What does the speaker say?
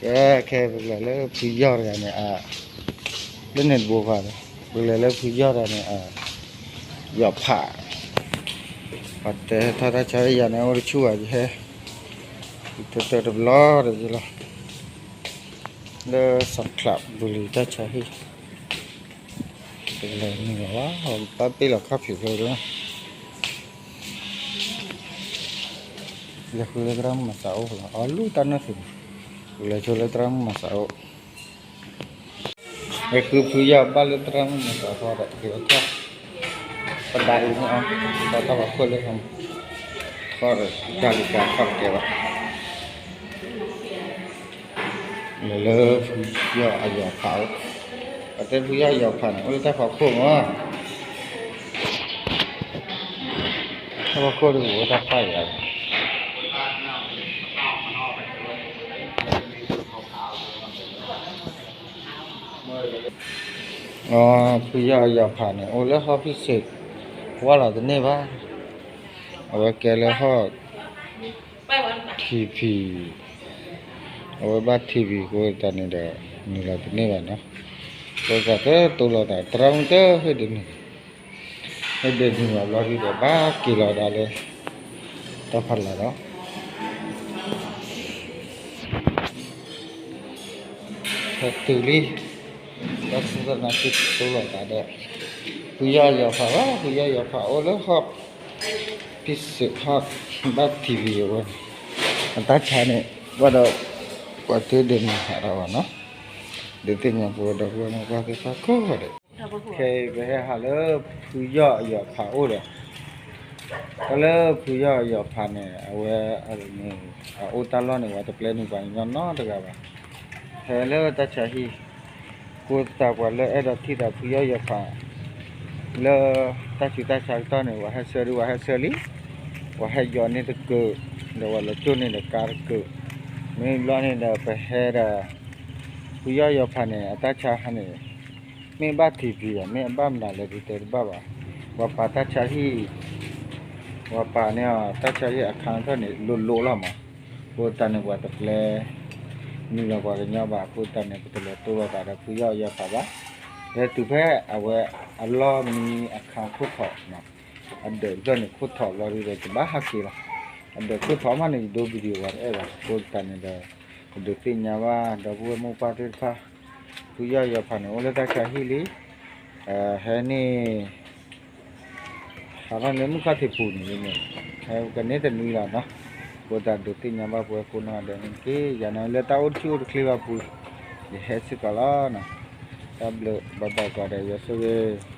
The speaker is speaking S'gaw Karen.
ကဲ, ခဲအံၤပကလဲၤလၢဖုယီၢ်တဂၤန့ၣ်, လၢန့ၣ်တဘိဖးဒီး ပကလဲၤလၢဖုယီၢ်တဂၤန့ၣ်, ယီၢ်ဖး, ပှၤတဲထီၣ်တၢ်ဆါဟံၣ်ယၤန့ၣ် အိၣ်တဆူၣ်ဘၣ်ယဟဲ, တၢတၢတဘျီဒီးယလီၤ, လၢစီၤချးပူၤလံတၢ်ဆါဟံၣ်, ပကလဲၤနုာ်လီၤဘၣ်, ပဘၣ်ပ့ၢ်လီၤခီၣ်ဖံးဖျိလီၤ, လဲၤဃုလၢသရၣ်မုၣ်မၤစးအိၣ်လီၤ, အီလူၢ်တၢ်နၢၣ်သ့ၣ်န့ၣ်, ပကလဲၤဆိလၢသရၣ်မုၣ်မၤစးအိၣ် လဲၤဃုဖုယီၢ်ဘၣ်လၢသရၣ်မုၣ်မၤစးဃီဒီး က့ၤထီၣ်, ပဒးအံၤန့ၣ်အီၤ, ဒီးတၢ်ဖးခိၣ်လၢ ထီၣ်ဒီးတၢ်လံၤကါထီၣ်တကဲဘၣ်, လဲၤလၢဖုယီၢ်အယီၢ်ဖးအိၣ်, ပတဲဖုယီၢ်အယီၢ်ဖးန့ၣ် အိၣ်လၢတၢ်ဖးခိၣ်မး, တၢ်ဖးခိၣ်ဒ်အိၣ်တၢ်ဖးယၤ ဖုယီၢ်အယီၢ်ဖးန့ၣ် အိၣ်လၢဟီၣ်ဖံးစ့း, ဝါလီၤတန့ၢ်ဘၣ်, အဝဲကဲလၢဟီၣ် ထံဖံး, အဝဲဘၣ်ထံဖံးအဃိသတးန့ၣ်ဒီး နုာ်လီၤတန့ၢ်ဘၣ်နီၤ, အဃိသတးတတိလိာ်သး သရၣ်မုၣ်တဟ့ၣ်ဒုးနုာ်, ဟ့ၣ်ဒုးနုာ်ဘၣ်ဘျီဒုဒီး ဘၣ်က့ၤလီၤဒၣ်လၢ တၢ်ဖးလၢ်ဒီး ဟဲတုၤလံ, တၢ်စူၢ်တၢ်နာ်က့ၤတိလိာ်သးဒီး ဖုယီၢ်ယီၤဖးဘၣ်, ဖုယီၢ်ယီၤဖးအိၣ်လၢဟီၣ် ဖံးစ့းဟီၣ် ဘၣ်ထံဖံးအဝဲန့ၣ်, အတၢ်ဆါန့ၣ် ဘၣ်ဒီး ပှၤတဒုးနုာ်ဟးထီၣ်ဘၣ်နီၤ, ဒုးသ့ၣ်ညါပဝဲဒီပုၢ်ဝဲၢ်မိၢ်ပၢ်သ့ၣ်တဖၣ်ကိးဂၤဒဲး, ခဲအံၤပဟဲဟးလၢဖုယီၢ်ယီၤဖးအိၣ်ဒီး တၢ်လၢဖုယီၢ်ယီၤဖးန့ၣ် အဝဲန့ၣ် အအိၣ်တၢ်လီၢ်န့ၣ် ပှၤတပျဲနုာ်ပှၤကညီနီတဂၤဘၣ်, ဟဲလၢတၢ်ဆါဟံၣ်, ဃိသတးပှၤလၢအဲၣ်ဒိးထံၣ်သးဖုယီၢ်ယီၤဖး လၢတၢ်ဆူးတၢ်ဆါကတီၢ်န့ၣ် ပှၤဟဲဆှၢဒုး ပှၤဟဲဆှၢလံ, ပှၤဟဲယီၤန့ၢ်တကုာ်, ဒီးပှၤလဲၤကၠိၣ်န့ၢ်ဒီးကါတကုာ်, မ့ၢ်ဘျီန့ၣ်ဒီးပဟဲဒီး ဖုယီၢ်ယီၤဖးန့ၣ် အတၢ်ဆါဟါန့ၣ် မ့ၢ်ဘၣ်ထံဖံးဧါ မ့ၢ်အဘၣ်မနုၤလဲၣ်ဒုးတဲတဘၣ်ဘၣ်, ပှၤပာ်တၢ်ဆါဟံၣ်, ပှၤပာ်န့ၢ်အီၤ တၢ်ဆါဟံၣ်အခါထီၣ်န့ၣ် လိၤလိၤလီၤမး, အဃိသတးန့ၣ် ပှၤတပျဲ နုာ်လီၤပှၤကညီဘၣ်, အဃိသတးန့ၣ် ပတလဲၤတိလိာ်သးဒီးဖုယီၢ်ယီၤဖးဘၣ်, ဟဲတုၤဖဲအဝဲအလီၢ်မံအခါခိၣ်ထီၣ် အဒၢးတဖျၢၣ်န့ၣ် ခိၣ်ထီၣ်ဘျီဒုဒီး ကဘၣ်ဟးက့ၤလီၤ, အဒၢးခိၣ်ထီၣ်မးန့ၣ် ယဒိ video ဝဲတအဲၣ်ဘၣ်, အဃိသတးန့ၣ်ဒီး ပဒုးသ့ၣ်ညါဘၣ် ဒီပုၢ်ဝဲၢ်မိၢ်ပၢ်သ့ၣ်တဖၣ်, ဖုယီၢ်ယီၤဖးန့ၣ် အိၣ်လၢတၢ်ဆါဟံၣ်လံ, ဟဲန့ၣ် ဟးထီၣ်လၢမုၢ်ခီၣ်ထံးပူၤန့ၣ်န့ၣ်, ဟဲကန့ၢ်တနွံလီၤနီၤ, အဃိသတးဒုးသ့ၣ်ညါဘၣ်ပဝဲကိးနီၢ်ဂၤဒဲးန့ၣ်တက့ၢ်, ယၤန့ၣ်လၢတၢ်အိၣ်တဆူၣ်အိၣ်တချ့ဘၣ်ပူၤ, ယဟဲစ့ၢ်ကီးလီၤနီၤ, တၢ်ဘျုးဘၣ်ဘၣ်ကိးဂၤဒဲး ယွၤဆိၣ်ဂ့ၤ